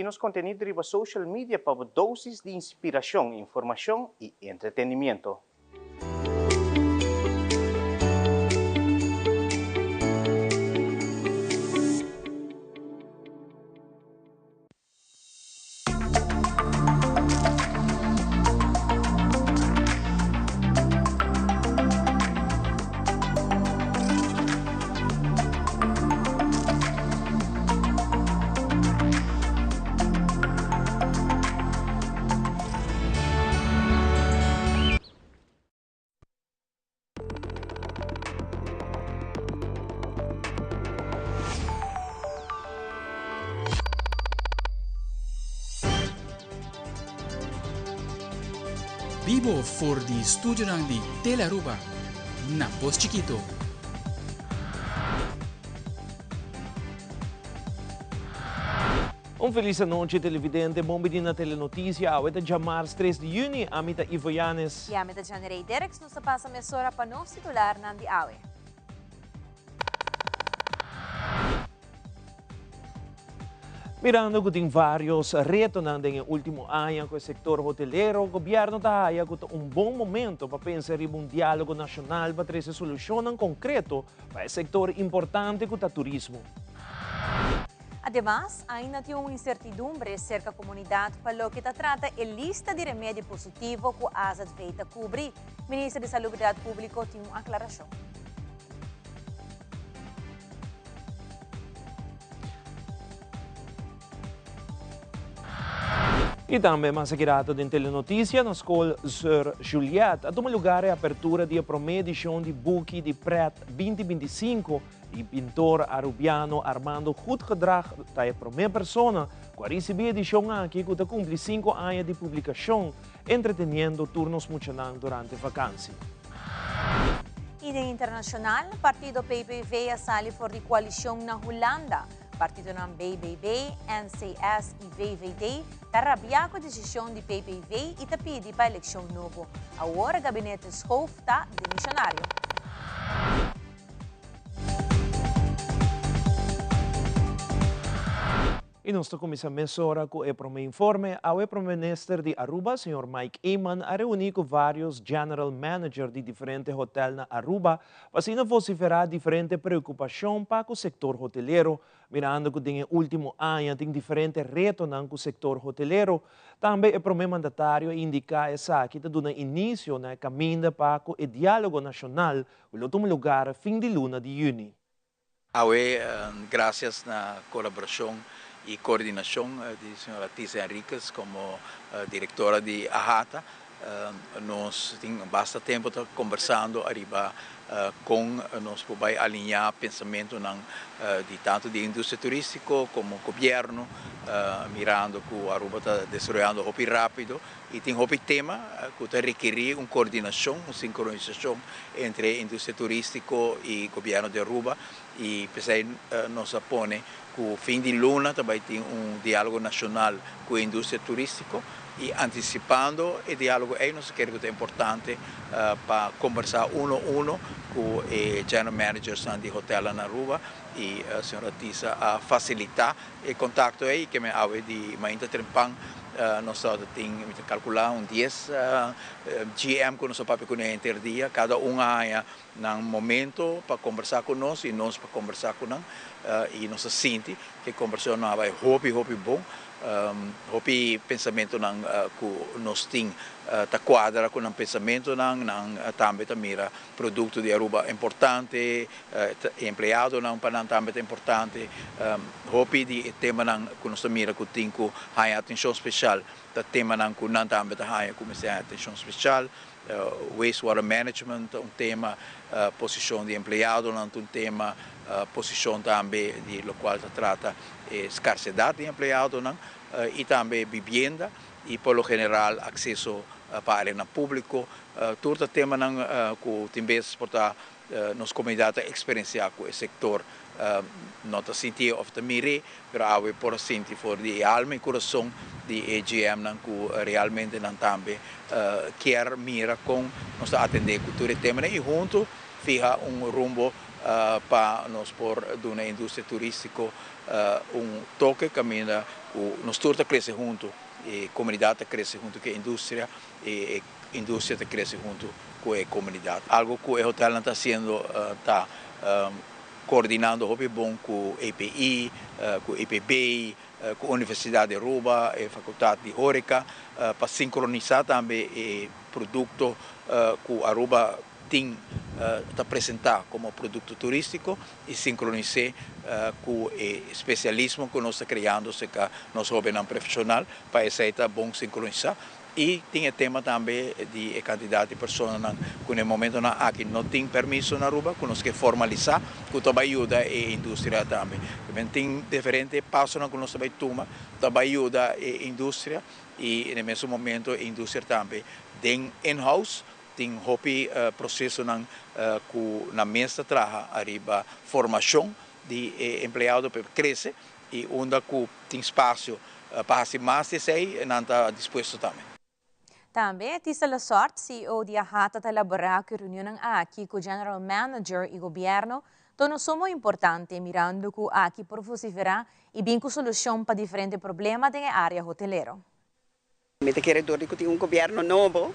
Nos contenido riba social media pa dosis di inspiracion, informacion y entretenimento. Bibo for di studionan di Telearuba na Pos Chikito. Un felis anochi televidente, bon bini na Telenoticia, awe ta djamars 3 di juni, ami ta Ivo Yanes. Y ami ta Janrey Derks, nos ta pasa mesora pa nos titularnan di awe. Mirando cu tin varios retonan den e ultimo aña cu e sector hotelero, gobierno ta haya cu ta un bon momento pa pensa riba un dialogo nacional pa trece solucionnan concreto pa e sector importante cu ta turismo. Ademas, ainda tin un incertidumbre cerca comunidad pa loke ta trata e lista di remedi positivo cu AZV ta cubri. Minister di Salubridad Publico tin un aclaracion. Y tambe mas aki rato den Telenoticia na School Sir Juliet a tuma lugar e apertura di e prome edicion di Buki di Pret 2025 y pintor Arubiano Armando Goedgedrag ta e prome persona cu a ricibi e edicion aki cu ta cumpli 5 aña di publicacion, entreteniendo tur nos muchanan durante vakantie. Y den internacional, partido PPV a sali for di coalicion na Hulanda. Partidonan BBB, NCS y VVD ta rabia cu decision di PPV y ta pidi pa eleccion nobo. Awor gabinete Schoof ta demisionario. Y nos ta cuminsa mesora cu e prome informe. Awe Prome Minister di Aruba, señor Mike Eman, a reuni cu varios General Manager di diferente hotel na Aruba pa asina vocifera diferente preocupacion pa cu sector hotelero, mirando cu den e ultimo aña tin diferente retonan cu sector hotelero. Tambe e Prome Mandatario a indica esaki ta duna inicio na e caminda pa cu e dialogo nacional cu lo tuma lugar fin di luna di juni. Awe, gracias na colaboracion y coordinacion di señora Tisa Henriquez como directora di AHATA, nos tin basta tempo ta conversando ariba con nos por bay alinea pensamentonan di tanto di industria turistico como gobierno, mirando cu Aruba ta desaroyando hopi rapido y tin hopi tema cu ta rekeri un coordinacion, un sincronisacion entre industria turistico y gobierno di Aruba, y p'esey nos a pone cu fin di luna ta bay tin un dialogo nacional cu e industria turistico, y anticipando e dialogo ey nos a kere cu ta importante pa conversa uno uno cu e general managersnan di hotelnan na Aruba, y señora Tisa a facilita e contacto ey ke me awe di mainta trempan. Nos tabata tin, mi ta calcula, un 10 GM cu nos a papia cu nan henter dia. Cada un a haña nan momento pa combersa cu nos y nos pa combersa cu nan. Y nos a sinti cu e combersacionnan a bay hopi, hopi bon. Hopi pensamentonan cu nos tin ta cuadra cu nan pensamentonan. Nan tambe ta mira producto di Aruba importante, e empleadonan pa nan tambe ta importante. Hopi di e temanan ku nos ta mira ku tin ku haña atenshon speshal ta temanan ku nan tambe ta haña ku mester haña atenshon speshal. Wastewater management ta un tema, posishon di empleadonan ta un tema, posishon tambe di lokual ta trata e skarsedat di empleadonan i tambe bibienda i por lo general akseso pa areanan públiko. Tur ta temanan ku tin bes por ta Nos comunidad ta experiencia cu e sector no ta sintié of ta mir'é, pero awe por a sinti for di e alma y curason di e GMnan cu realmente nan tambe kier mira con nos ta atende cu tur e temanan y hunto fiha un rumbo Pa nos por duna industria turistico un toke caminda cu nos tur ta crece hunto, e comunidad ta crece hunto cu e industria y e industria ta crece hunto cu e comunidad. Algo cu e hotelnan ta haciendo ta coordinando hopi bon cu EPI, cu EPB, cu Universidad di Aruba, e Facultad di Horeca, pa sincronisa tambe e producto cu Aruba tin ta presenta como producto turistico y sincronisa cu e especialismo cu nos ta creando cerca nos hobennan profesional pa esey ta bon sincronisa. Y tin e tema tambe di e cantidad di personanan cu na e momentonan aki no tin permiso na Aruba, cu nos kier formalisa, cu ta bay yuda e industria tambe. Tin diferente pasonan cu nos ta bay tuma, ta bay yuda e industria y na e mesun momento e industria tambe den in-house tin hopi procesonan cu nan mes ta traha ariba formacion di e empleado pa crece y unda cu tin espacio pa haci mas di esey, nan ta dispuesto tambe. Tambe, Tisa Lasort, CEO di AHATA, ta elabora cu e reunion aki cu General Manager y Gobierno ta di sumo importancia, mirando cu aki por vocifera y bin cu solucion pa diferente problema den area hotelero. Mi ta kere dor cu tin un gobierno nobo,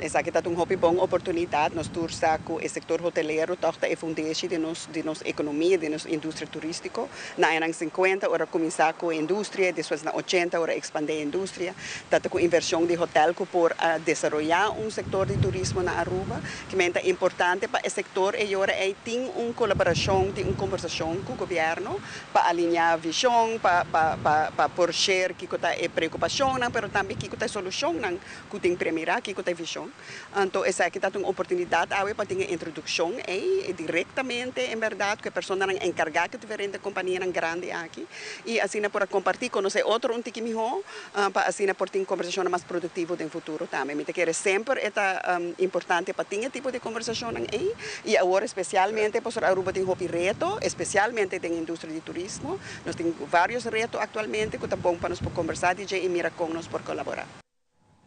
esaki ta un hopi bon oportunidad. Nos tur sa cu e sector hotelero toch ta e fundeshi di nos economia, di nos industria turistico. Na aña 50, ora cuminsa cu e industria, despues na 80, ora expande e industria, tanto cu inversion di hotel cu por desaroya un sector di turismo na Aruba, cu ta importante pa e sector y ora ey tin un colaboracion, tin un conversacion cu gobierno pa alinea vision, pa por share kico ta e preocupacion, pero tambe kico ta e solucion cu tin premira, kico ta e vision. Anto, esaki ta un oportunidad awe pa tin introduccion ey directamente, en berdad, cu e personanan encarga cu diferente companianan grandi aki y asina por comparti, conoce otro un tiki miho, pa asina por tin conversacion mas productivo den futuro tambe. Mi ta kere semper ta importante pa tin tipo di conversacion ey y awor especialmente pasobra Aruba tin hopi reto, especialmente den industria di turismo. Nos tin varios reto actualmente cu ta bon pa nos por conversa di y mira con nos por colabora.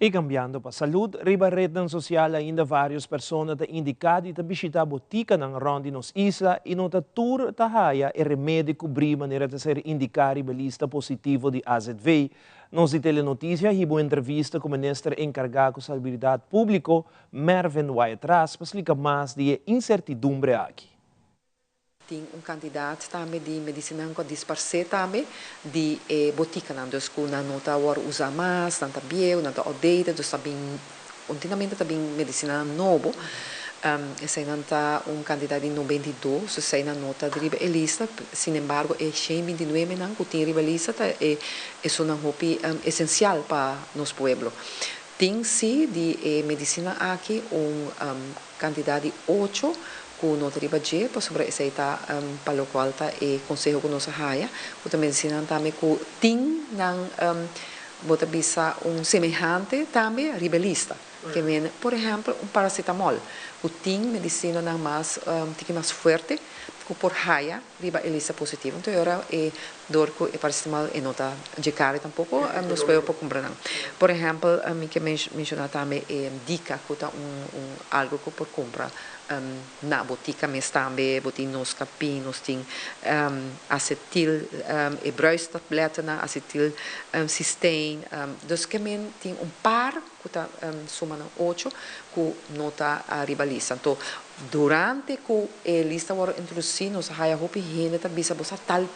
Y cambiando pa salud, riba red social ainda varios persona ta indica di ta bishita boticanan rond di nos isla y no ta tur ta haya e remedi cubri manera ta ser indica riba lista positivo di AZV. Nos di Telenoticia hibo entrevista cu minister encarga cu salubridad publico, Mervin Wyatt-Ras, pa splica mas di e incertidumbre aki. Tin un cantidad tambe di medicina cu a disparce tambe di boticanan, dus cu nan no ta wordo usa mas, nan ta bieu, nan ta outdated, dus tambe continuamente tambe medicina nobo. Esey nan ta un cantidad di 92, esey nan no ta riba e lista. Sin embargo, e 129 nan cu tin riba e lista ta e un hopi esencial pa nos pueblo. Tin si di medicina aki un cantidad di 8 cu no ta riba dje, pasobra esey ta pa locual ta e conseho cu nos a haya, cu e medicina tambe cu tin nan bo ta bisa un semehante tambe riba lista. Kiermen, por ehempel, un paracetamol, cu tin medicinanan mas tiki mas fuerte, cu por haya riba e lista positivo. Anto, ora e dor cu e paracetamol e no ta dje caro tampoco, nos por cumpra nan. Por ehempel, mi kier menciona tambe e dica, cu ta un algo cu por cumpra na botica mes tambe, bo tin noscapin, nos tin acetyl, e bruistabletten, acetyl cysteine, dus kiermen tin un par cu ta suma na 8 cu no ta riba lista. Anto, durante cu e lista a wordo introduci, nos a haya hopi hende ta bisa: "Bo tal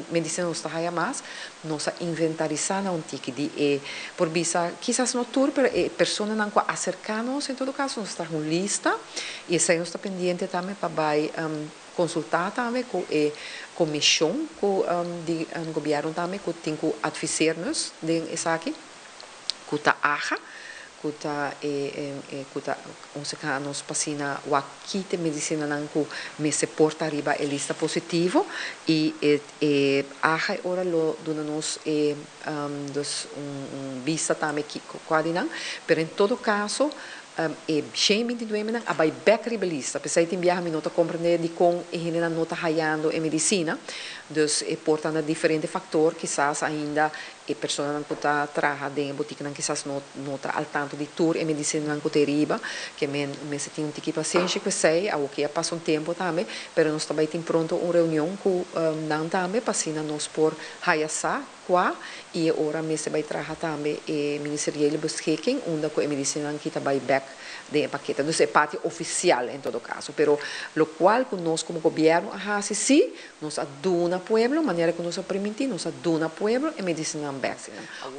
medicina nos ta haya mas." Nos a inventarisa na un tiki di e por bisa kisas no tur, pero e personanan cu acerca nos, en todo caso, nos ta un lista y esey nos ta pendiente tambe pa bay consulta tambe cu e comision cu di gobierno tambe cu tin cu adviseer nos den esaki, cu ta AHA, cu ta ons nos pasina wakite medicinanan cu mester por ta riba e lista positivo y e AHA ora lo duna nos e dus un vista tambe cua di nan. Pero en todo caso, e 129 nan a bay back riba lista. Pesey tin biaha mi no ta comprende di con e hendenan no ta hayando e medicina. Dus e por ta na diferente factor, kisas ainda e personanan cu ta traha den e boticanan kisas no no ta al tanto di tur e medicinanan cu ta e riba, ke men mester tin un tiki pasenshi cu esey, awoki a pasa un tempo tambe, pero nos ta bay tin pronto un reunion cu nan tambe pa asina nos por haya sa cua y e ora mester bay traha tambe e ministeriële beschikking unda cu e medicinanan ki ta bay bek den e pakete. Dus e parti oficial en todo caso, pero locual cu nos como gobierno a haci si, Nos a duna pueblo, manera ku nos a primintí, nos a duna pueblo e medisinanan bèk.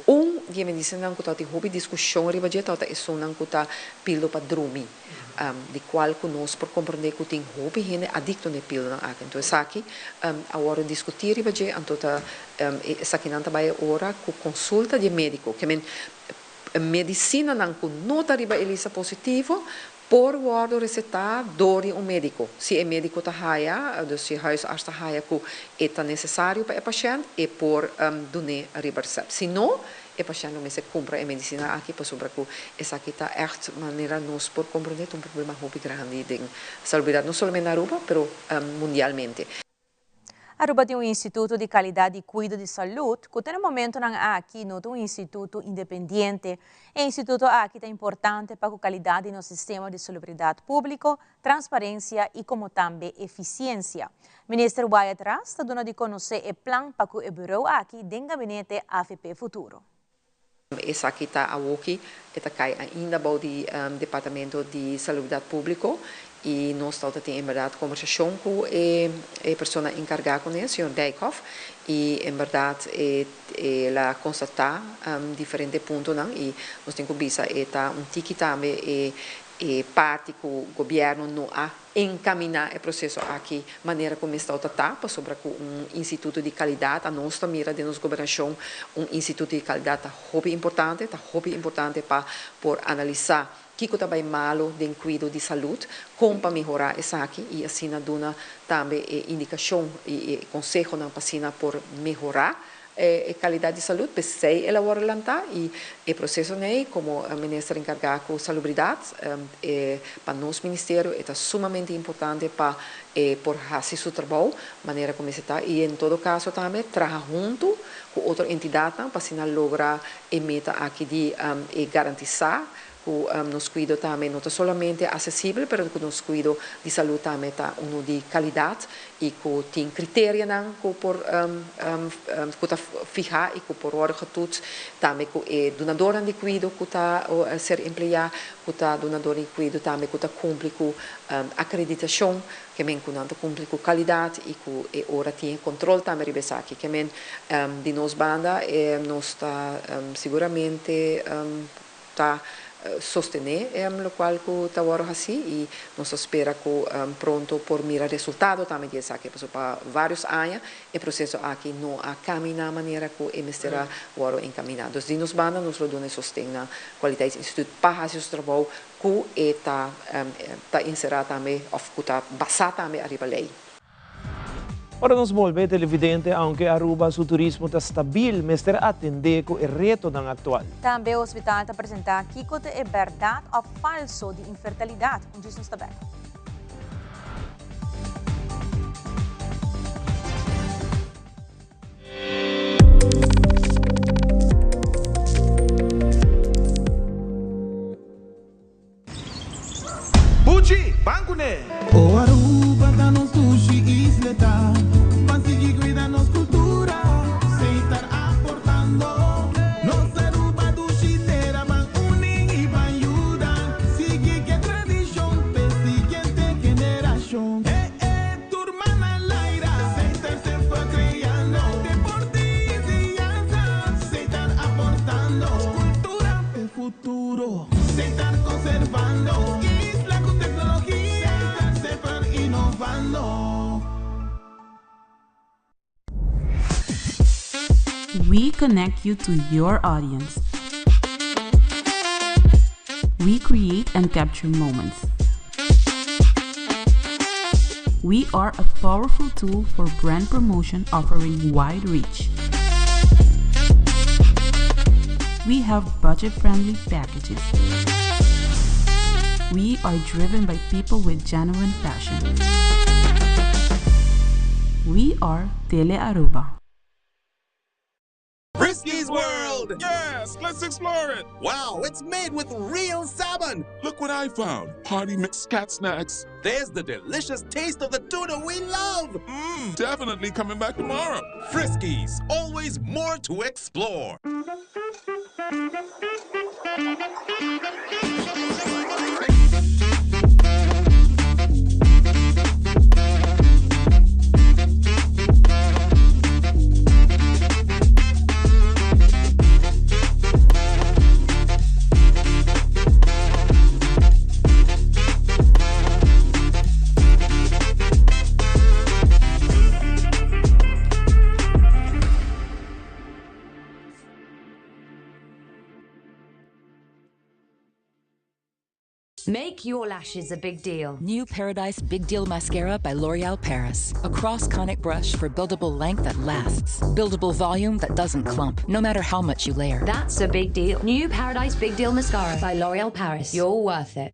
Un di e medisinanan ku tabatin hopi diskushon riba dje tabata esunnan ku ta pildo pa drumi, di kual ku nos por komprondé ku tin hopi hende adikto na e pildonan aki. Anto esaki a wòrdu diskutí riba dje, anto ta esakinan ta bai e ora ku konsulta di e médiko. Ke men medisinanan ku no ta riba e lista positivo Por wordo recetá door di un medico. Si e medico ta haya, dus si e huisarts ta haya cu e ta necesario pa e pashent, e por dun'é riba recept. Si no, e pashent lo mester cumpra e medicina aki pasobra cu esaki ta echt, manera nos por comprende, ta un problema hopi grandi den salubridad, no solamente na Aruba, pero mundialmente. Aruba tin un instituto di calidad di cuido di salud cu te na momentonan aki no ta un instituto independiente. E instituto aki ta importante pa cu calidad di nos sistema di salubridad publico, transparencia y como tambe eficiencia. Minister Wyatt Ras ta duna di conoce e plan pa cu e bureau aki den Gabinete avp Futuro. Esaki ta awoki e ta kai ainda bou di Departamento di Salubridat Públiko i nos tabata tin en bèrdat kombersashon ku e persona enkargá kuné, señor Dijkhoff, i en bèrdat el a konstatá diferente puntonan i nos tin ku bisa e ta un tiki tambe e parti ku gobièrnu no a encamina e proceso aki manera cu mester ta ta, pasobra cu un instituto di calidad, anos ta mira den nos gobernacion un instituto di calidad ta hopi importante, ta hopi importante pa por analisa kico ta bay malo den cuido di salud, con pa mehora esaki y asina duna tambe e indicacion y e consehonan pa asina por mehora E calidad di salud, p'esey el a worde lanta y e proceso n'ey como minister encarga cu salubridad, e pa nos ministerio e ta sumamente importante pa e por haci su trabou manera cu mester ta y en todo caso tambe traha hunto cu otro entidadnan pa asina logra e meta aki di e garantisa Ku nos kuido tambe no ta solamente asesibel, pero ku nos kuido di salú tambe ta unu di kalidat i ku tin kriterianan ku por ku ta fihá i ku por wòrdu getoets. Tambe ku e dunadornan di kuido ku ta ser empleá, ku ta dunador di kuido tambe ku ta kumpli ku akreditashon, ke men ku nan ta kumpli ku kalidat i ku e ora tin e kontrol tambe riba esaki. Ke men di nos banda nos ta siguramente ta sostené lokual ku ta wòrdu hasí i nos ta spera ku pronto por mira resultado tambe di esaki pasobra pa vários aña e proseso aki no a kaminá manera ku e mester a wòrdu enkaminá. Dus di nos banda nos lo duna e sosten na Kwaliteitsinstituut pa hasi su trabou ku e ta ta enserá tambe òf ku ta basá tambe ariba lei. Ora nos bolbe televidente, aunke Aruba su turismo ta stabil, mester atende ku e retonan aktual. Tambe hospital ta presenta kiko ta e bèrdat òf falso di infertilidat. Un djis nos ta bèk. Buchi, ban kuné! O Aruba ta nos dushi isleta, ban sigui cuida nos cultura, Setar aportando. Nos Aruba dushi tera, ban uni y ban yuda, sigui ke tradicion p'e siguiente generacion. E e tur man al aire, Setar semper creando, deporte y enseñanza, Setar aportando, cultura p'e futuro. Setar conservando isla cu tecnologia, Setar semper innovando. We connect you to your audience. We create and capture moments. We are a powerful tool for brand promotion offering wide reach. We have budget-friendly packages. We are driven by people with genuine passion. We are Tele Aruba. Friskies World! Yes, let's explore it! Wow, it's made with real salmon! Look what I found! Party mix cat snacks. There's the delicious taste of the tuna we love! Mmm, definitely coming back tomorrow. Friskies, always more to explore. Make your lashes a big deal. New Paradise Big Deal Mascara by L'Oreal Paris. A cross conic brush for buildable length that lasts. Buildable volume that doesn't clump, no matter how much you layer. That's a big deal. New Paradise Big Deal Mascara by L'Oreal Paris. You're worth it.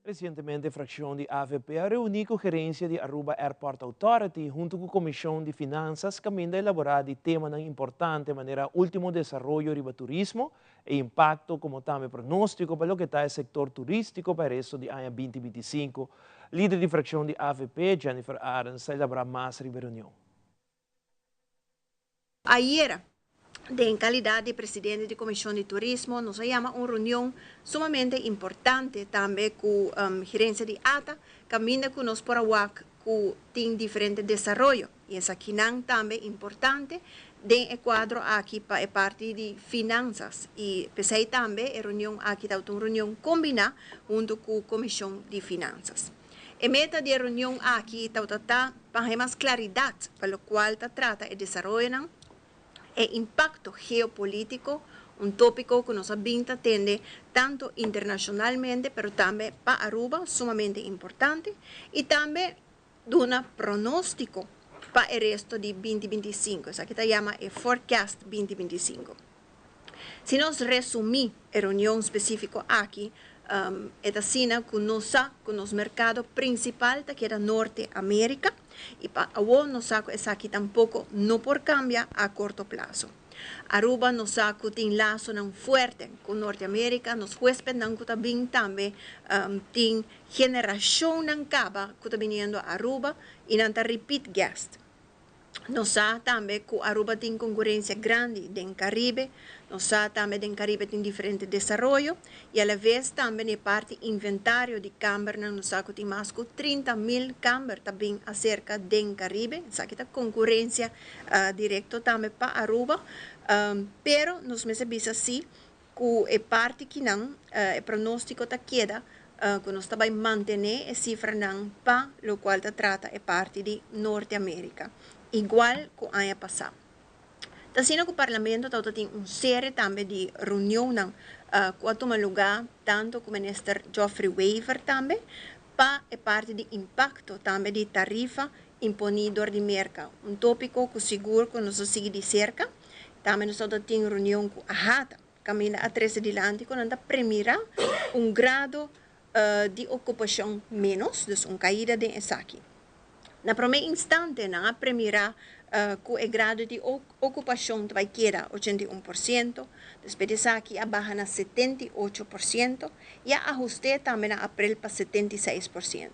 Resientemente fraccion di avp a reuni cu gerencia di Aruba Airport Authority hunto cu Comision di Finanzas caminda elabora di temanan importante manera ultimo desaroyo riba turismo, e impacto como tambe pronostico pa loke ta e sector turistico pa e resto di aña binti bintisinco. Lider di fraccion di avp, Jennifer Arends, a elabora mas riba e reunion. Ayera, den calidad di presidente di Comision di Turismo, nos a yama un reunion sumamente importante tambe cu gerencia di ata, caminda cu nos por a wak cu tin diferente desaroyo y esakinan tambe importante den e cuadro aki pa e parti di finanzas y p'esey tambe e reunion aki tabata un reunion combina hunto cu Comision di Finanzas. E meta di e reunion aki tabata ta pa haña mas klaridat pa lokual ta trata e desaroyonan, e impakto geopolítiko, un tópiko ku nos a bin ta tende tantu internashonalmente pero tambe pa Aruba sumamente importante, i tambe duna pronóstiko pa e resto di binti 25, esaki ta yama e forecast binti 25. Si nos resumí e reunion spesífiko aki, e ta asina ku nos sa ku nos merkado prinsipal ta keda Norte Amérika i pa awor nos sa ku esaki tampoko no por kambia a korto plaso. Aruba nos sa ku tin lasonan fuerte ku Norte Amérika, nos huéspednan ku ta bin tambe tin generashonnan kaba ku ta biniendo Aruba i nan ta repeat guest. Nos sa tambe cu Aruba tin concurencia grandi den Caribe, nos sa tambe den Caribe tin diferente desaroyo y a la vez tambe na e parti inventario di cambernan nos sa cu tin mas cu 30 mil camber ta bin acerca den Caribe, esaki ta concurencia directo tambe pa Aruba, pero nos mester bisa si cu e parti kinan e pronostico ta keda cu nos ta bay mantene e cifranan pa locual ta trata e parti di Norte America, igual cu aña pasa. Ta asina cu Parlamento tawata tin un serie tambe di reunionnan cu a tuma luga tanto cu Minister Geoffrey Wever tambe pa e parti di impacto tambe di tarifa imponi dor di Merca, un topico cu sigur cu nos a sigui di cerca. Tambe nos tabata tin reunion cu AHATA, caminda a trece dilanti cu nan ta premira un grado di ocupacion menos, dus un caida den esaki. Na prome instante nan a premira cu e grado di ocupacion ta bay keda 81%, despues di esaki a baha na 78% y a ahuste tambe na april pa 76%.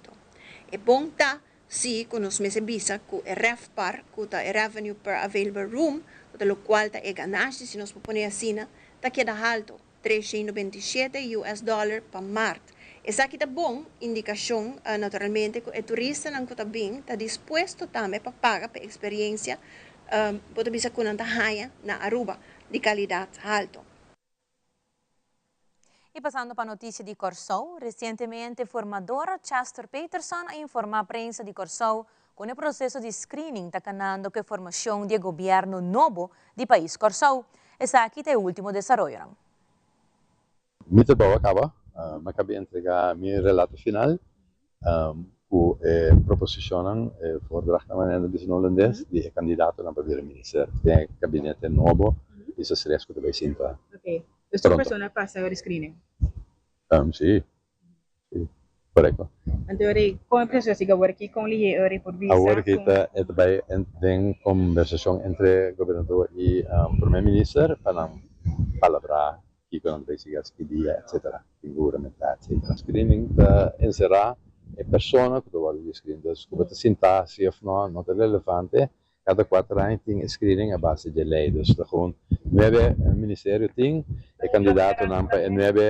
E bon ta Sí, ku nos mester bisa ku e RevPAR, ku ta e Revenue Per Available Room, ku ta lokual ta e ganashi, si nos por pone asina, ta keda haltu, 397 US dollar pa mart. Esaki ta bon indikashon, naturalmente, ku e turistanan ku ta bin ta dispuesto tambe pa paga pa e eksperiencia, bo ta bisa ku nan ta haña na Aruba, di kalidat haltu. Y pasando pa noticia di Corsou, recientemente formador Chester Peterson a informa prensa di Corsou con e proceso di screening ta canando cu e formacion di e gobierno nobo di pais Corsou. Esaki ta e ultimo desaroyonan. Mi trabou a caba, mi a caba di entrega mi relato final cu e proposicionnan, e voordrachtnan manera nan bisa na Holandes, di e candidatonan pa bira minister den e gabinete nobo di Sosres cu ta bay sinta Dus tur persona pasa e screening? Si. Si, korekto. Anto ora kon e proseso siga awor aki? Kon lihé ora e por bisa? Awor aki ta e ta bai den kombersashon entre gobernador i prome minister pa nan palabrá kiko nan ta bai sigui hasi ki dia etcetera, tin ku huramentá etcetera. Screening ta enserá e persona ku ta wòrdu di screen, dus ku bo ta sintá si òf no no ta relevante. Kada kuater aña tin e screening a base dje ley. Dus ta gewoon nuebe ministerio tin e kandidatonan pa e nuebe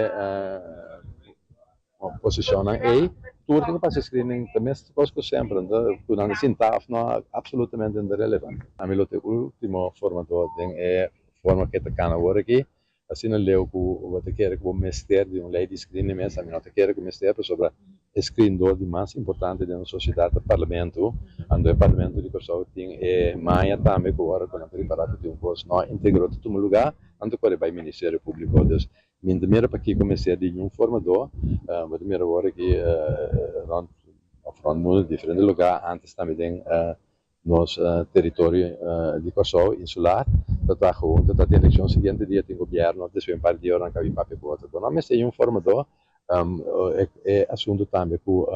posishonnan ey. Tur tin ku pasa e screening. Ta mes kos ku semper. Anto ku nan ta sinta of no absolutamente no ta relevante. Ami lo ta e ultimo formador den e forma ku e ta kana awor aki. Asina leu ku bo ta kere ku bo mester di un lei di screening mes, ami no ta kere ku mester pasobra e screendoor di mas importante den nos sosiedat ta parlamento, anto e parlamento di Kòrsou tin e maña tambe ku ora ku nan ta ripará ku tin un kos no integro ta tuma lugá, nan ta kore bai Ministerio Públiko. Dus mi no ta mira pakiko mester di niun formadó, bo ta mira awor aki rònt òf rònt mundu diferente lugá antes tambe den Nos teritorio di Kòrsou insular ta traha huntu, ta tin elekshon siguiente dia tin gobièrnu, despues un par di dia ora nan ka bin papia ku otro. Bo no mester un formadó, e asuntu tambe ku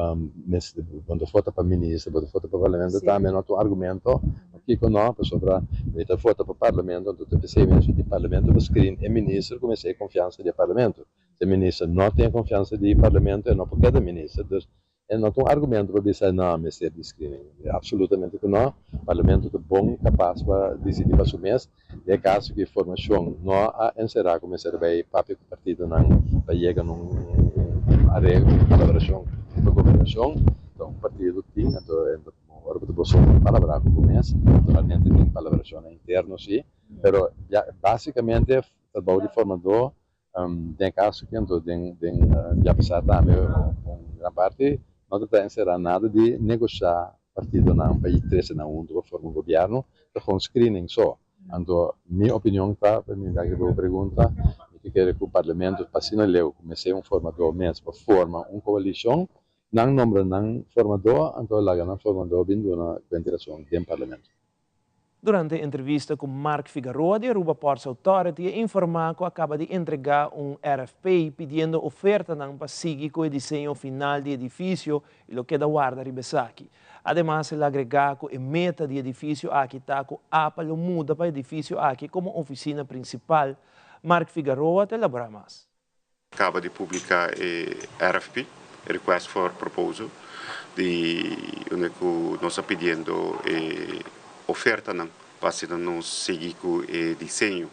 mester bo ta vota pa minister, bo ta vota pa parlamento tambe no ta un argumento, pakiko no? Pasobra mi ta vota pa parlamento anto ta p'esei mes di parlamento pa screen e minister ku mester e konfiansa di e parlamento. Si e minister no tin e konfiansa di parlamento e no por keda minister. Dus E no ta un argumento pa bisa no mester di screening. Absolutamente cu no. Parlamento ta bon capas pa dicidi pa su mes. Den e caso cu e formacion no a encera cu mester bay papia cu partidonan pa yega na un areglo, un palabracion pa gobernacion, ta un partido tin, anto ora bo ta boso palabra cu bo mes, naturalmente tin palabracionnan interno si, pero basicamente trabou di formador Den kaso ki anto den den dia pasá tambe un gran parti no ta ta enserá nada di negoshá partidonan pa i trese nan huntu pa forma un gobièrnu, ta gewoon screening so. Anto mi opinion ta, pa mi bek riba bo pregunta, mi ta kere ku parlamento pa asina leu ku mester un formadó mes pa forma un koalishon, nan nombra nan formadó anto laga nan formadó bin duna kuenta i rason den parlamento. Durante e entrevista cu Mark Figaroa di Aruba Ports Authority a informa cu a caba di entrega un RFP pidiendo ofertanan pa sigui cu e diseño final di edificio y lo keda warda riba esaki. Ademas el a agrega cu e meta di edificio aki ta cu apa lo muda pa edificio aki como oficina principal. Mark Figaroa ta elabora mas. Caba di publica e RFP, Request for Proposal, di unda cu nos ta pidiendo e ofertanan pa asina nos sigui cu e diseño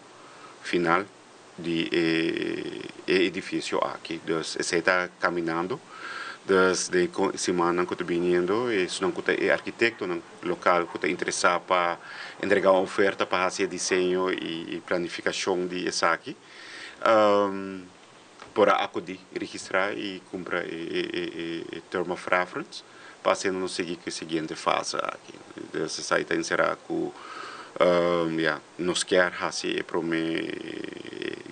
final di e edificio aki. Dus esey ta caminando. Dus den e simannan cu ta biniendo esunnan cu ta e arkitectonan local cu ta interesa pa entrega un oferta pa haci e diseño y planificacion di esaki. Por a acudi, registra y cumpra e term of reference pa asina nos sigui cu e siguiente fase aki. Dus esai ta encera cu ya nos kier haci e prome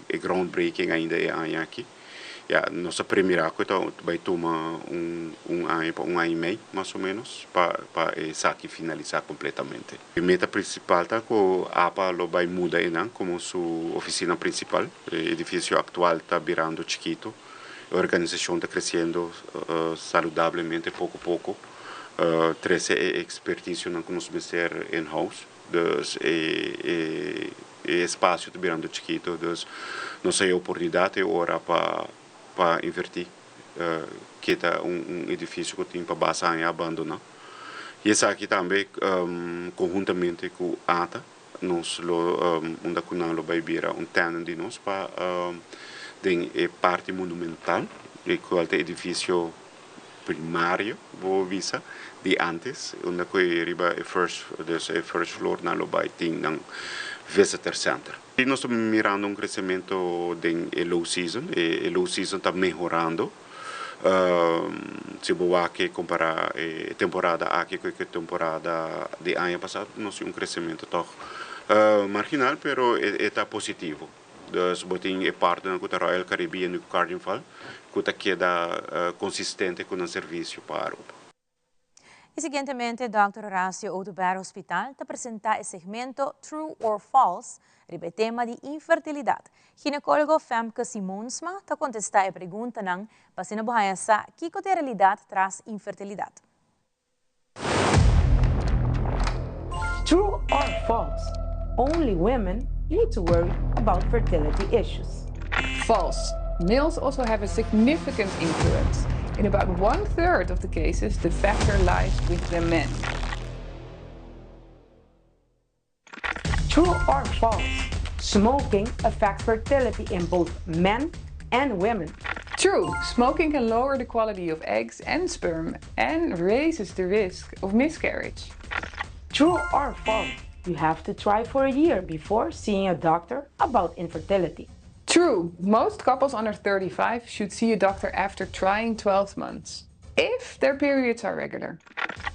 e groundbreaking ainda e aña aki. Ya, nos ta premira cu e ta bay tuma un un aña pa un aña y mei mas o menos pa pa esaki finalisa completamente. E meta principal ta cu apa lo bay muda eynan como su oficina principal. E edificio actual ta birando chikito, e organisacion ta creciendo saludablemente poco poco, trece e experticionan cu nos mester in-house. Dus e e espacio ta birando chikito, dus nos a e oportunidad e ora pa pa inverti kita un un edificio cu tin pa basa aña abandona. Y esaki tambe conhuntamente cu ata nos lo unda cu nan lo bay bira un tenant di nos pa den e parti monumental e cual ta edificio primario bo bisa di antes unda cu e riba e first dus e first floor nan lo bay tin nan visitor center. Y nos ta mirando un crecemento den e low season, e low season ta mehorando si bo wak e compara e temporada aki cu e temporada di aña pasa nos tin un crecemento toch marginal pero e ta positivo. Dus bo tin e partnernan ku ta Royal Caribbean i ku Carnival ku ta keda konsistente ku nan servisio pa Aruba. Y siguientemente Dòkter Horacio Oduber Hospital ta presenta e segmento True or False riba e tema di infertilidad. Ginecologo Femke Simonsma ta contesta e preguntanan pa asina bo haya sa kico ta e realidad tras infertilidad. True or false, only women need to worry about fertility issues. False. Males also have a significant influence. In about one third of the cases, the factor lies with the men. True or false, smoking affects fertility in both men and women. True, smoking can lower the quality of eggs and sperm and raises the risk of miscarriage. True or false, you have to try for a year before seeing a doctor about infertility. True, most couples under 35 should see a doctor after trying 12 months, if their periods are regular.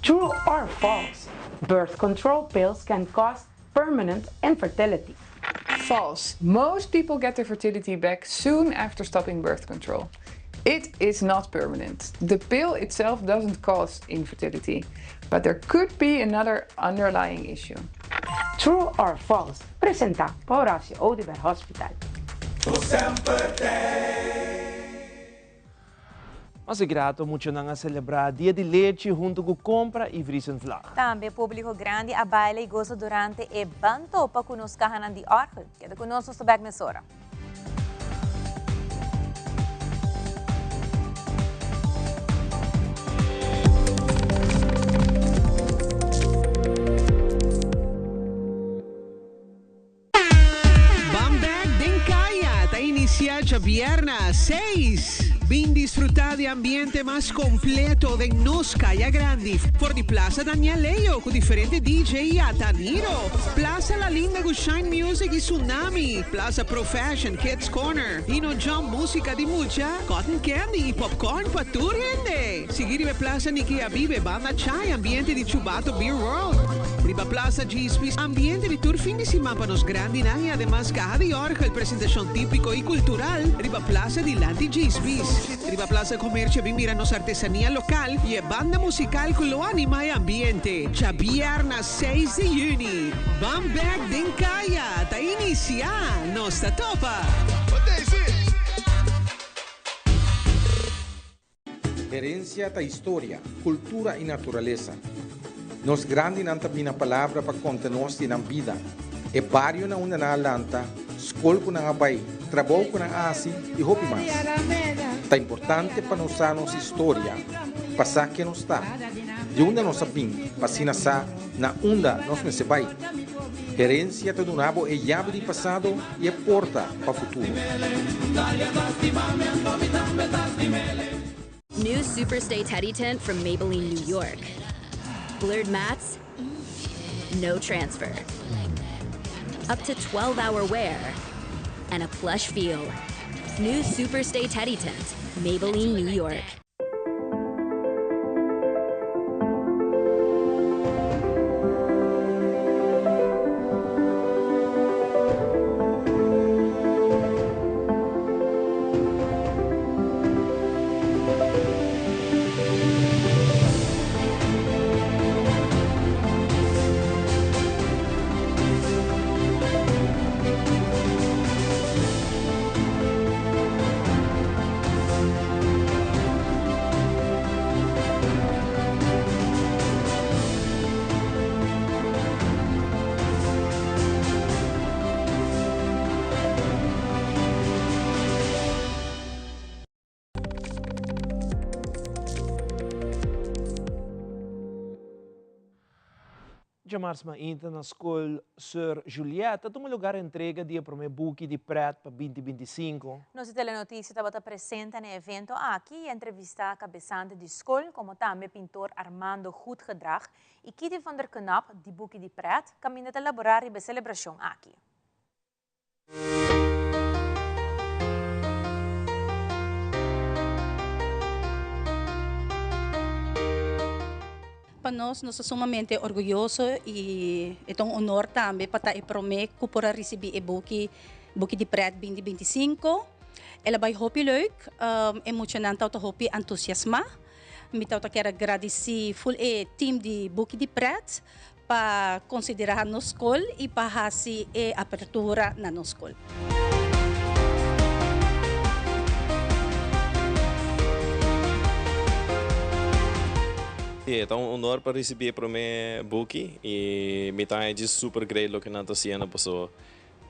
True or false, birth control pills can cause permanent infertility. False. Most people get their fertility back soon after stopping birth control. It is not permanent. The pill itself doesn't cause infertility, but there could be another underlying issue. True or false, presenta pa Horacio Oduber Hospital. Mas e grato muchanan a celebra Dia di Lechi hunto cu compra y vriezen vlag. Tambe publico grandi a baila y goza durante e Ban Topa cu nos cahanan di orgel. Keda cu nos, nos ta bek mesora. Ban bek den kaya ta inicia djabièrna seis. Bin disfruta di ambiente mas completo den nos Kaya Grandi for di Plaza Daniel Leo cu diferente DJ y Ataniro, Plaza La Linda cu Shine Music y Tsunami, Plaza Pro Fashion, Kids Corner, Dino Jump musica di mucha, Cotton Candy y popcorn pa tur hende. Sigui riba e Plaza Niki Abibe, Banda Chai, ambiente di Chubato Beer World. Riba Plaza Djispi, ambiente di tur fin di siman pa nos grandinan y ademas caha di orgel, presentacion tipico y cultural riba Plaza dilanti Djisbis. Riba Plaza Comercio bin mira nos artesania local y e banda musical cu lo anima e ambiente. Djabierna seis di juni, Ban Bek den Caya ta inicia! Nos ta topa! Herencia ta historia, cultura y naturalesa. Nos grandinan ta bina palabra pa conta nos di nan bida, e bario na unda nan a lanta, scol cu nan a bay, trabou cu nan a haci y hopi mas. Ta importante pa nos sa nos historia, pa sa ken nos ta, di unda nos a bin pa asina sa na unda nos mester bay. Herencia ta duna bo e yabi di pasado y e porta pa futuro. New Superstay Teddy Tint from Maybelline New York. Blurred mats, no transfer. Up to 12 hour wear and a plush feel. New Superstay Teddy Tint, Maybelline New York. Djamars mainta na skol Sir Juliet a tuma lugar entrega di e prome buki di pret pa binti binti sinku. Nos di Telenoticia tabata presente na e evento aki y a entrevista cabesante di skol como tambe pintor Armando Goedgedrag y Kitty van der Knap di buki di pret caminda ta labora riba e celebracion aki. Pa nos, nos ta sumamente orguyoso y e ta un honor tambe pa ta e prome cu por a ricibi e buki, buki di pret binti binti sinku. El a bay hopi leuk, e muchanan tabata hopi entusiasma. Mi tabata kier a gradisí ful e team di Buki di Pret pa konsiderá nos skol i pa hasi e apertura na nos skol. Sí, e ta un honor pa risibí e promé buki i mi ta haña djis super great loke nan ta hasiendo paso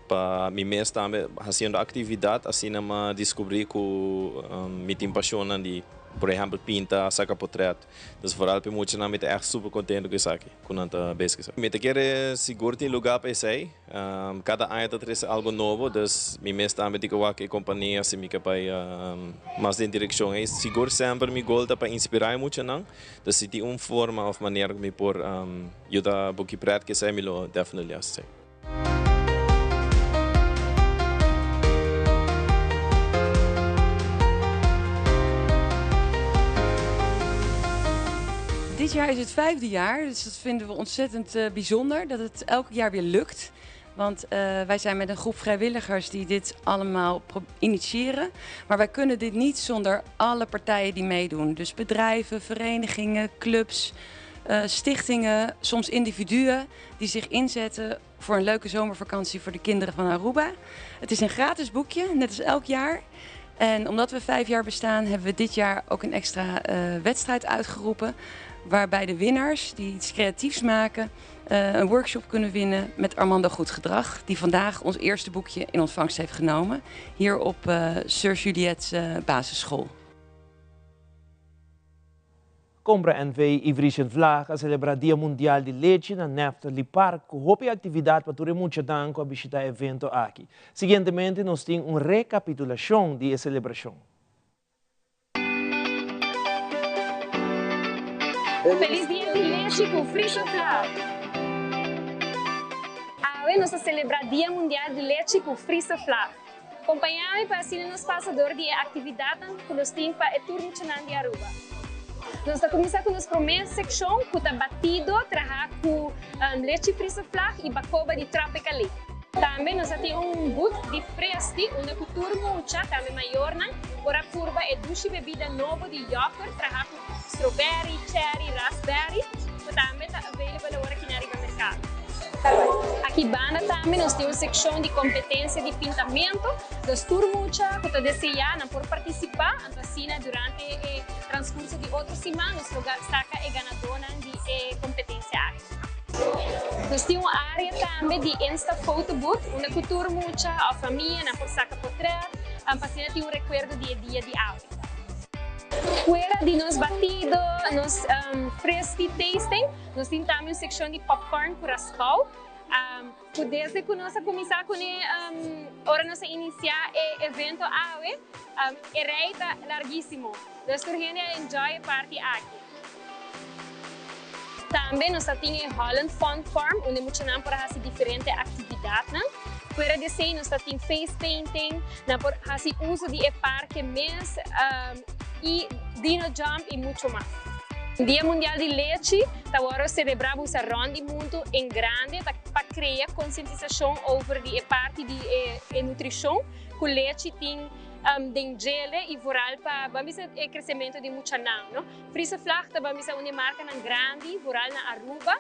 pa mi mes tambe hasiendo aktividat asina m'a diskubrí ku mi tin pashonnan di por ehèmpel pinta, saka potrèt. Dus vooral p'e muchanan mi ta ègt super kontentu ku esaki ku nan ta bezig esaki. Mi ta kere sigur tin lugá pa esei. Kada aña ta trese algu nobo dus mi mes tambe tin ku wak e kompania si mi ke bai mas den direkshon ei. Sigur semper mi gol ta pa inspirá e muchanan. Dus si tin un forma òf manera ku mi por yuda Buki Pret ku esei mi lo definitely hasi esei. Dit jaar is het vijfde jaar, dus dat vinden we ontzettend eh, bijzonder dat het elk jaar weer lukt. Want eh, wij zijn met een groep vrijwilligers die dit allemaal initiëren. Maar wij kunnen dit niet zonder alle partijen die meedoen. Dus bedrijven, verenigingen, clubs, eh, stichtingen, soms individuen die zich inzetten voor een leuke zomervakantie voor de kinderen van Aruba. Het is een gratis boekje, net als elk jaar. En omdat we vijf jaar bestaan, hebben we dit jaar ook een extra eh, wedstrijd uitgeroepen. Waarbij de winnaars die iets creatiefs maken, eh, een workshop kunnen winnen met Armando Goed Gedrag. Die vandaag ons eerste boekje in ontvangst heeft genomen. Hier op uh, Sir Juliet's basisschool. Compra NV y Vrisian Vlag a celebra Dia Mundial di Lechi na Nephthali Park cu hopi actividad pa tur e muchanan cu a bishita e evento aki. Siguientemente nos tin un recapitulacion di e celebracion. Feliz Dia di Lechi cu Frisian Flag! Awe nos ta celebra Dia Mundial di Lechi cu Frisian Flag. Kompañá mi pa asina nos pasa dor di e aktividatnan ku nos tin pa e tur muchanan di Aruba. Nos ta kuminsá ku nos promé sekshon ku ta batido trahá ku lechi Friese Vlag i bakoba di Tropically. Tambe nos a tin un booth di Fresti unda ku tur mucha, tambe mayornan, por a purba e dushi bebida nobo di yoghurt trahá ku Strawberry, cherry, raspberry cu tambe ta available awor aki na riba mercado. Aki banda tambe nos tin un seccion di competencia di pintamento, dus tur mucha cu ta desea nan por participa, anto asina durante e transcurso di otro siman nos lo saca e ganadonan di e competencia aki. Nos tin un area tambe di Insta Photo Booth unda cu tur mucha of famia nan por saca potret pa asina tin un recuerdo di e dia di awe. Fuera di nos batido, nos fristie tasting, nos tin tambe un seccion di popcorn cu raspao. Cu desde cu nos a cuminsa cune, ora nos a inicia e evento awe, e rij ta larguisimo. Dus tur hende a enjoy e parti aki. Tambe nos ta tin e Holland Fun Farm unda e muchanan por a haci diferente actividadnan. Fuera di esey nos ta tin face painting, nan por haci uso di e parke mes y dino jump y mucho mas. Dia Mundial di Lechi ta worde celebra busa rond di mundo en grande ta pa crea concientisacion over di e parti di e nutricion cu lechi tin den djele y vooral pa ban bisa e crecemento di muchanan no. Friese Vlag ta ban bisa un di e marcanan grandi vooral na Aruba.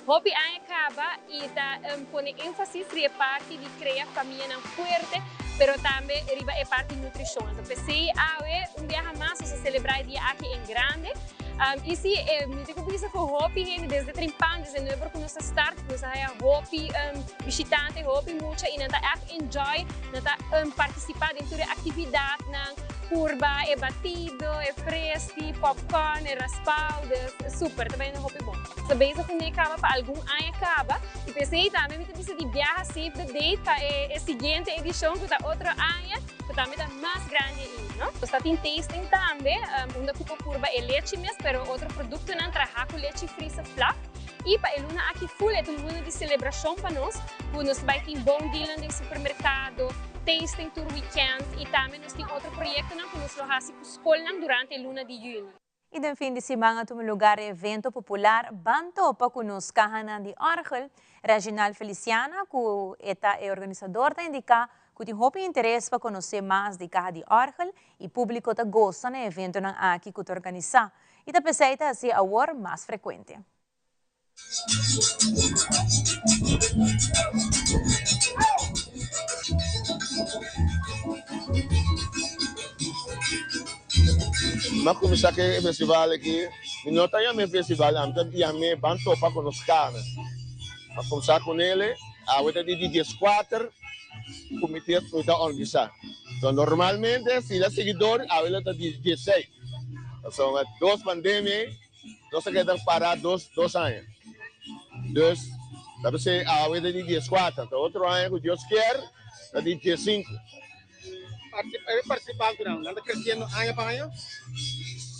Hopi aña caba y ta pone enfasis riba e parti di crea famianan fuerte pero tambe riba e parti nutricion. Anto p'esey awe un biaha mas nos ta celebra e dia aki en grande. Y si mi tin cu bisa cu hopi hende desde Trimpan, desde nueber cu nos a start, nos a haya hopi bishitante, hopi mucha y nan ta echt enjoy, nan ta participa den tur e actividadnan, purba e batido, e fresti, popcorn, e raspao, dus super, ta bayendo hopi bon. Ta bezig cu mi caba pa algun aña caba y p'esey tambe mi ta bisa di biaha save the date pa e siguiente edicion cu ta otro aña cu tambe ta mas grandi ainda, no? Nos ta tin tasting tambe unda cu por purba e lechi mes pero otro productonan traha cu lechi Friese Vlag y pa e luna aki full e ta un luna di celebracion pa nos cu nos ta bay tin bon dealnan den supermercado, tasting tur weekend y tambe nos tin otro proyectonan cu nos lo haci cu scolnan durante e luna di juni. I den fin di siman a tuma lugar e evento popular Ban Topa ku nos kahanan di òrgel. Reginald Feliciana, ku e ta e organisador ta indiká. ku tin hopi interes pa konosé mas di kaha di òrgel i públiko ta gosa na e eventonan aki ku ta organisá i ta p'esei ta hasié awor mas frekuente. Mi a kuminsá ku e festival aki, mi no ta yam'é festival, ami ta yam'é Ban Topa ku Nos Kana. Mi a kuminsá kunele, awe ta di di dieskuater ku mi ta organisá. Normalmente si ta siguidor awe lo ta di diesseis. Pasobra dos pandemia ei nos a keda pará dos dos aña. Dus ta p'esei awe ta di dieskuater, ta otro aña ku Dios kier ta di diesinku. E partisipantenan nan ta kresiendo aña pa aña?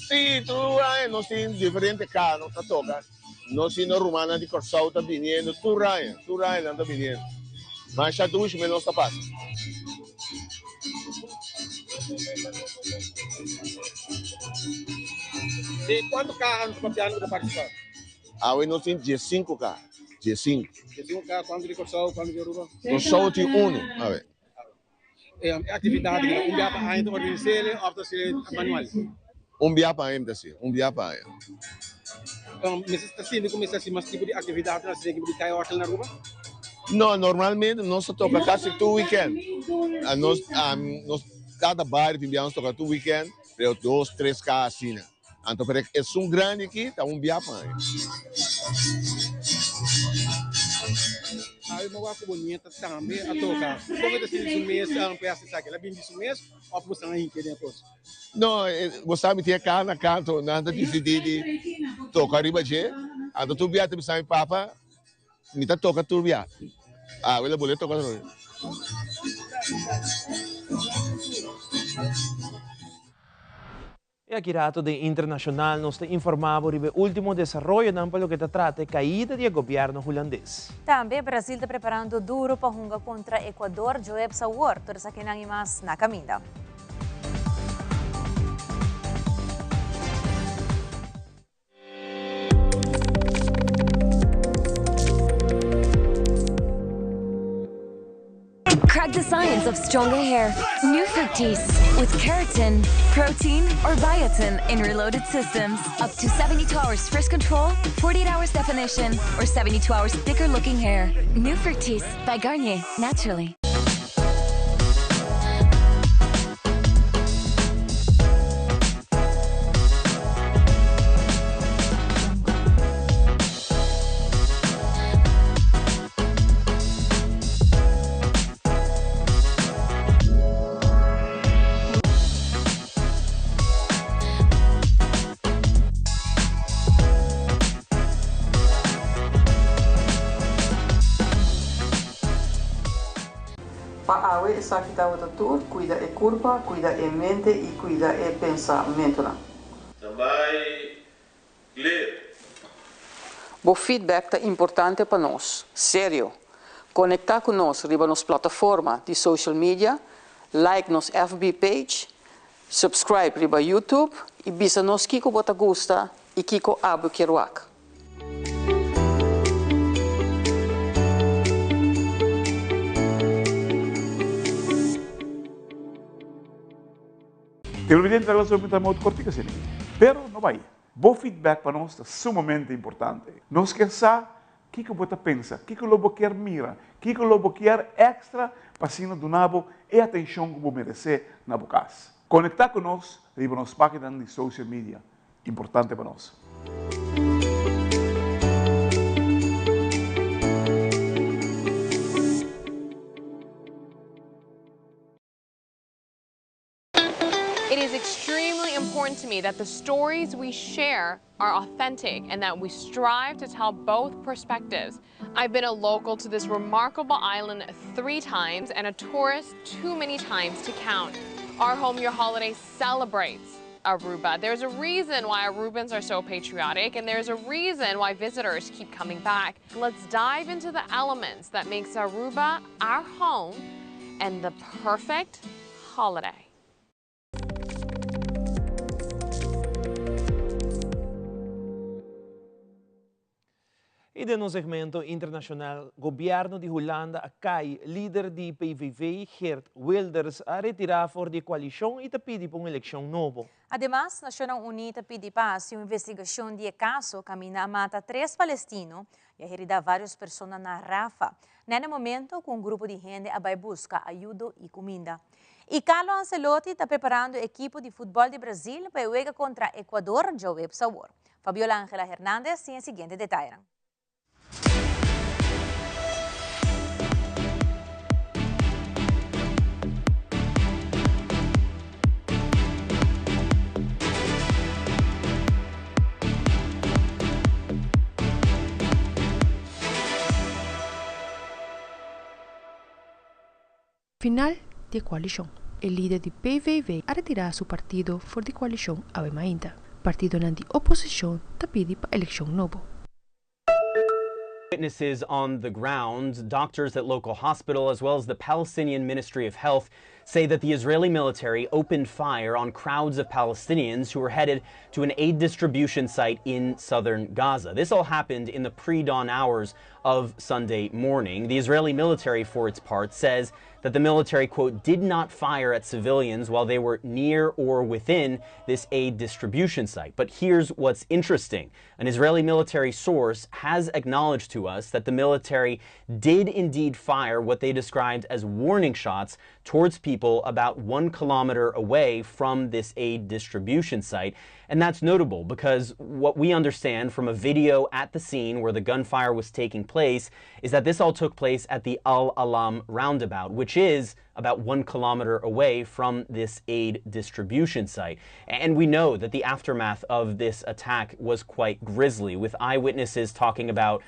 Sí, tur aña nos tin diferente kaha nos ta toka. Nos tin nos rumannan di Kòrsou ta biniendo tur aña, tur aña nan ta biniendo. Masha dushi mes nos ta pasa. Di kuantu kaha nos ta papiando ku ta partisipá? Awe nos tin diesinku kaha, diesinku. Diesinku kaha, kuantu di Kòrsou, kuantu di Aruba? Kòrsou tin unu awe. E aktividat aki ta un bia pa aña ta organis'é òf ta ser manual? Un bia pa aña mi ta hasié, un bia pa aña. Mester ta sinti ku mester hasi mas tipo di aktividatnan asina ki di kai òrgel na Aruba? No, normalmente nos ta toka kasi tur wikènt. Nos, nos kada bario tin bia nos toka tur wikènt, pero dos, tres ka asina. Anto pero esun grandi aki ta un bia pa aña. Awe mi a wak ku bo nieta tambe a toka. Kon e ta sinti su mes pa e hasi esaki? El a bini di su mes òf bo stan a hinke den e kos? No, bo sa mi tin e kaha na kanto, nan ta disidí di toka riba dje. Anto tur bia ta bisa mi papa, mi ta toka tur bia. Awe lo bolbe toka otro bia. E aki rato den internacional nos ta informa bo riba e ultimo desaroyonan pa loke ta trata e caida di e gobierno Hulandes. Tambe Brasil ta preparando duro pa hunga contra Ecuador djoebs awor. Tur esakinan y mas na caminda. Crack the science of stronger hair. New Fructis with keratin, protein, or biotin in reloaded systems. Up to 72 hours frizz control, 48 hours definition, or 72 hours thicker looking hair. New Fructis by Garnier, naturally. Pa awe esaki tabata tur, cuida e curpa, cuida e mente y cuida e pensamentonan. Standby, clear. Bo feedback ta importante pa nos. Serio! Conecta cu nos riba nos plataforma di social media, like nos FB page, subscribe riba YouTube y bisa nos kico bo ta gusta y kico abo kier wak. Televidente ta lazo mi ta modo cortico asina aki. Pero no bay. Bo feedback pa nos ta sumamente importante. Nos kier sa kico bo ta pensa, kico lo bo kier mira, kico lo bo kier extra pa asina duna bo e atencion cu bo merece na bo cas. Conecta cu nos riba nos paginanan di social media. Importante pa nos. It is extremely important to me that the stories we share are authentic and that we strive to tell both perspectives. I've been a local to this remarkable island three times and a tourist too many times to count. Our Home Your Holiday celebrates Aruba. There's a reason why Arubans are so patriotic and there's a reason why visitors keep coming back. Let's dive into the elements that makes Aruba our home and the perfect holiday. E Y den nos segmento internacional, gobierno di Hulanda a cay, lider di PVV, Geert Wilders, a retira for di coalicion y ta pidi pa un eleccion nobo. Ademas, Nacionnan Uni ta pidi pa haci un investigacion di e caso caminda a mata tres palestino y a herida varios persona na Rafah, na e momento cu un grupo di hende a bay busca ayudo y cuminda. Y Carlo Ancelotti ta preparando e ekipo di futbol di Brasil pa e wega contra Ecuador djaweps awor. Fabiola Angela Hernandez tin e siguiente detayenan. Final di e koalishon. E lider di PVV a retirá su partido for di koalishon awe mainta. Partidonan di oposishon ta pidi pa elekshon nobo. Witnesses on the ground, doctors at local hospital as well as the Palestinian Ministry of Health say that the Israeli military opened fire on crowds of Palestinians who were headed to an aid distribution site in southern Gaza. This all happened in the pre-dawn hours of Sunday morning. The Israeli military, for its part, says that the military, quote, did not fire at civilians while they were near or within this aid distribution site. But here's what's interesting. An Israeli military source has acknowledged to us that the military did indeed fire what they described as warning shots towards people about one kilometer away from this aid distribution site. And that's notable because what we understand from a video at the scene where the gunfire was taking place is that this all took place at the Al Alam roundabout, which is about one kilometer away from this aid distribution site. And we know that the aftermath of this attack was quite grisly, with eyewitnesses talking about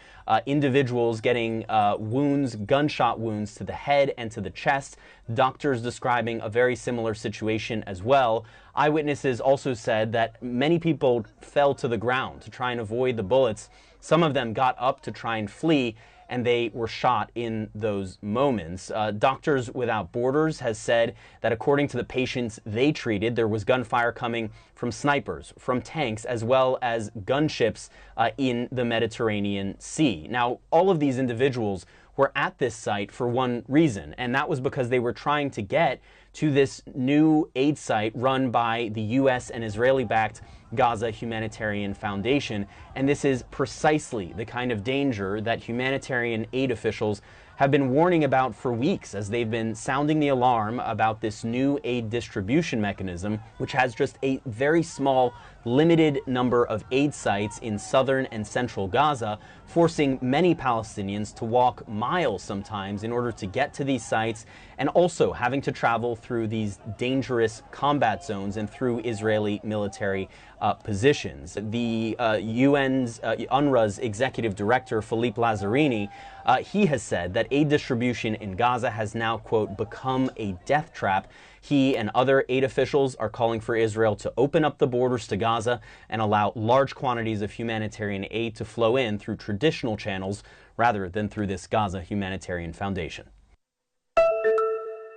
individuals getting wounds, gunshot wounds to the head and to the chest, doctors describing a very similar situation as well. Eyewitnesses also said that many people fell to the ground to try and avoid the bullets. Some of them got up to try and flee, and they were shot in those moments. Doctors Without Borders has said that according to the patients they treated, there was gunfire coming from snipers, from tanks, as well as gunships in the Mediterranean Sea. Now, all of these individuals were at this site for one reason, and that was because they were trying to get to this new aid site run by the U.S. and Israeli-backed Gaza Humanitarian Foundation. And this is precisely the kind of danger that humanitarian aid officials have been warning about for weeks as they've been sounding the alarm about this new aid distribution mechanism, which has just a very small, limited number of aid sites in southern and central Gaza, forcing many Palestinians to walk miles sometimes in order to get to these sites, and also having to travel through these dangerous combat zones and through Israeli military positions. The UN's, UNRWA's executive director, Philippe Lazzarini, he has said that aid distribution in Gaza has now, quote, become a death trap. He and other aid officials are calling for Israel to open up the borders to Gaza and allow large quantities of humanitarian aid to flow in through traditional channels rather than through this Gaza Humanitarian Foundation.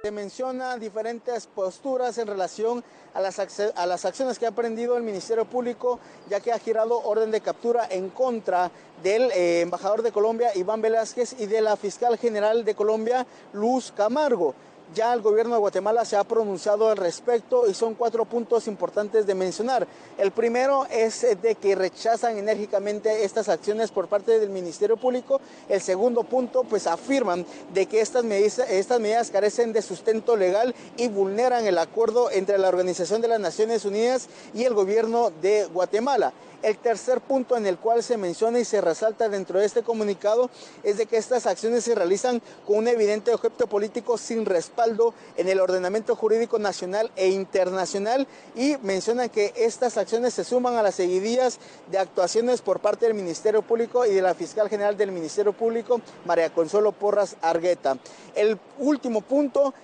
Se mencionan diferentes posturas en relación a las acciones que ha emprendido el Ministerio Público, ya que ha girado orden de captura en contra del embajador de Colombia, Iván Velásquez, y de la fiscal general de Colombia, Luz Camargo. Ya el gobierno de Guatemala se ha pronunciado al respecto y son 4 puntos importantes de mencionar. El primero es de que rechazan enérgicamente estas acciones por parte del Ministerio Público. El segundo punto, afirman de que estas medidas carecen de sustento legal y vulneran el acuerdo entre la Organización de las Naciones Unidas y el gobierno de Guatemala. El tercer punto en el cual se menciona y se resalta dentro de este comunicado es de que estas acciones se realizan con un evidente objeto político sin respaldo en el ordenamiento jurídico nacional e internacional, y mencionan que estas acciones se suman a las seguidillas de actuaciones por parte del Ministerio Público y de la fiscal general del Ministerio Público, María Consuelo Porras Argueta. El último punto,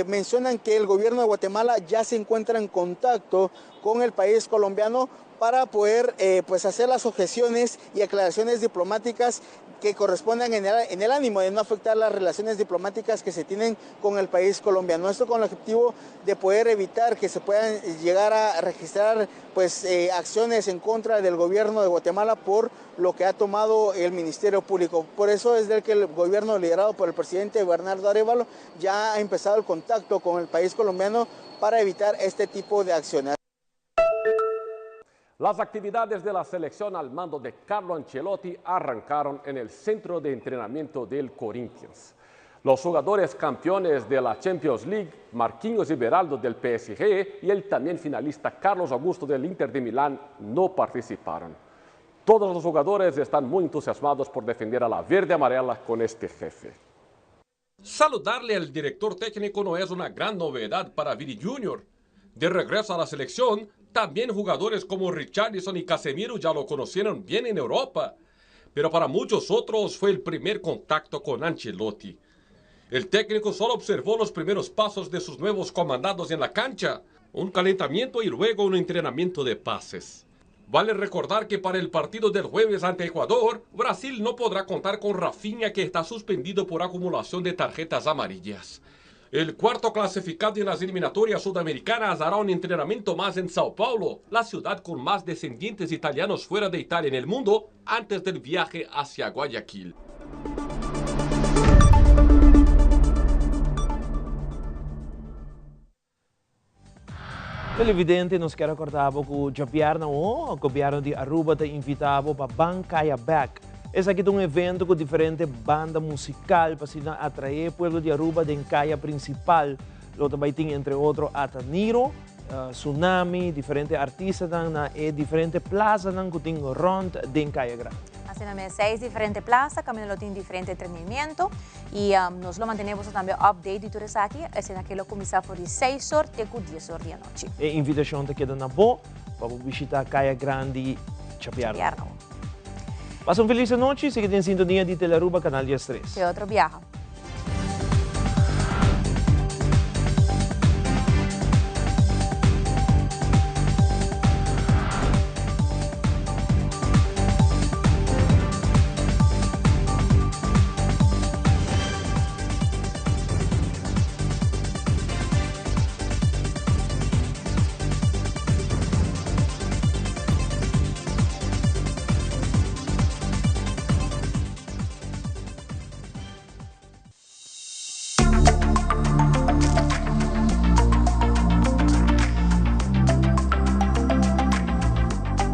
mencionan que el gobierno de Guatemala ya se encuentra en contacto con el país colombiano para poder eh, pues hacer las objeciones y aclaraciones diplomáticas que correspondan en el, en el ánimo de no afectar las relaciones diplomáticas que se tienen con el país colombiano. Esto con el objetivo de poder evitar que se puedan llegar a registrar pues, eh, acciones en contra del gobierno de Guatemala por lo que ha tomado el Ministerio Público. Por eso es del que el gobierno liderado por el presidente Bernardo Arevalo ya ha empezado el contacto con el país colombiano para evitar este tipo de acciones. Las actividades de la selección al mando de Carlo Ancelotti arrancaron en el centro de entrenamiento del Corinthians. Los jugadores campeones de la Champions League, Marquinhos y Beraldo del PSG y el también finalista Carlos Augusto del Inter de Milán no participaron. Todos los jugadores están muy entusiasmados por defender a la verde amarela con este jefe. Saludarle al director técnico no es una gran novedad para Vini Jr. De regreso a la selección, también jugadores como Richarlison y Casemiro ya lo conocieron bien en Europa. Pero para muchos otros fue el primer contacto con Ancelotti. El técnico solo observó los primeros pasos de sus nuevos comandados en la cancha, un calentamiento y luego un entrenamiento de pases. Vale recordar que para el partido del jueves ante Ecuador, Brasil no podrá contar con Rafinha que está suspendido por acumulación de tarjetas amarillas. El cuarto clasificado en las eliminatorias sudamericanas hará un entrenamiento más en Sao Paulo, la ciudad con más descendientes italianos fuera de Italia en el mundo, antes del viaje hacia Guayaquil. Televidente, nos kier a corda bo cu djabièrnè awo, Gobierno di Aruba ta invita bo pa Ban Caya Bek. Esaki ta un evento cu diferente banda musical pa asina atrae pueblo di Aruba den caya principal. Lo ta bay tin entre otro Ataniro, Tsunami, diferente artistanan na e diferente plazanan cu tin rond den Caya Grandi. Asina mes, seis diferente plaza, caminda lo tin diferente entretenimiento y nos lo mantene boso tambe update di tur esaki, asina ke lo cuminsa for di seis or te cu dies or di anochi. E invitacion ta keda na bo pa bo bishita Caya Grandi djabièrnè. Pasa un feliz anochi, sigui den sintonia di Telearuba Canal 13. Te otro biaha.